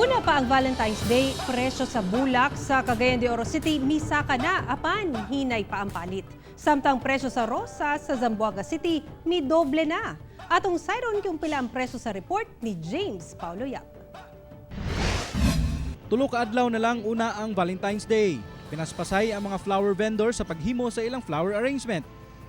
Una pa ang Valentine's Day, presyo sa bulak sa Cagayan de Oro City misaka na apan hinay pa ang palit. Samtang presyo sa rosas sa Zamboanga City midoble na. Atong sayron kung pila ang presyo sa report ni James Paulo Yap. 3 ka adlaw na lang una ang Valentine's Day. Pinaspasay ang mga flower vendor sa paghimo sa ilang flower arrangement.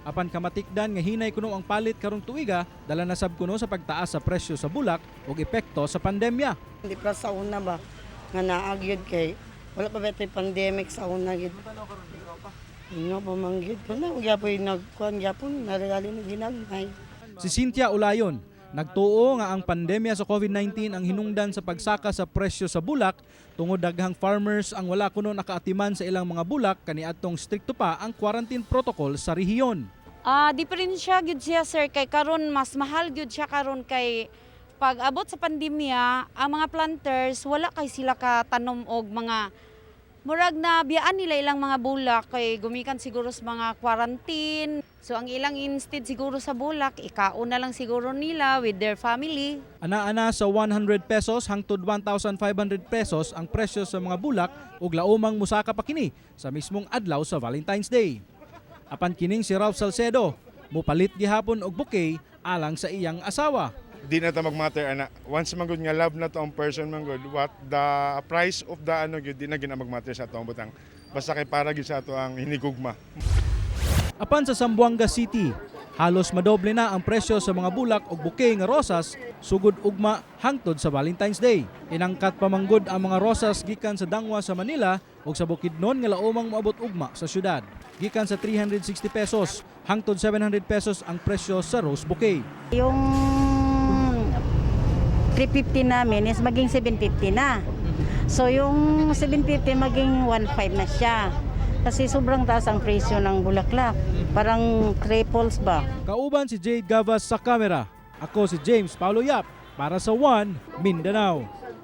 Apan kamatikdan nga hinay kuno ang palit karong tuiga, dala na sab kuno sa pagtaas sa presyo sa bulak ug epekto sa pandemya. Hindi pa sa una ba nga naa gyud kay wala pa ba ito'y pandemic sa una gyud. Ingo pa man gyud kana gyapon nagkuan gyapon nalalali na ginagmay. Si Cynthia Ulayon, nagtuo nga ang pandemya sa COVID-19 ang hinungdan sa pagsaka sa presyo sa bulak tungod daghang farmers ang wala kuno nakaatiman sa ilang mga bulak kaniadtong strikto pa ang quarantine protocol sa rehiyon. Ah, diferensya gyud siya, sir, kay karon mas mahal gyud siya karon kay pag abot sa pandemya, ang mga planters wala kay sila katanom og mga murag na biyaan nila ilang mga bulak kay gumikan siguro sa mga quarantine. So ang ilang instead siguro sa bulak, ikaon na lang siguro nila with their family. Ana-ana sa 100 pesos hangtod 1,500 pesos ang presyo sa mga bulak ug laumang musaka pa kini sa mismong adlaw sa Valentine's Day. Apan kining si Ralph Salcedo, mupalit gihapon og bouquet alang sa iyang asawa. Di na ta magmatter ana. Once man gud nga love na to ang person man gud, what the price of the ano gyud, di na gina magmatter sa ato ang butang. Basta kay para gyud sa ato ang hinigugma. Apan sa Zamboanga City, halos madoble na ang presyo sa mga bulak ug bouquet nga rosas sugod ugma hangtod sa Valentine's Day. Inangkat pa manggod ang mga rosas gikan sa Dangwa sa Manila ug sa Bukidnon nga laumang moabot ugma sa syudad. Gikan sa 360 pesos hangtod 700 pesos ang presyo sa rose bouquet. Yung 350 namin is maging 750 na. So yung 750 maging 1.5 na siya. Kasi sobrang taas ang presyo ng bulaklak. Parang triples ba? Kauban si Jade Gavas sa kamera. Ako si James Paulo Yap para sa One Mindanao.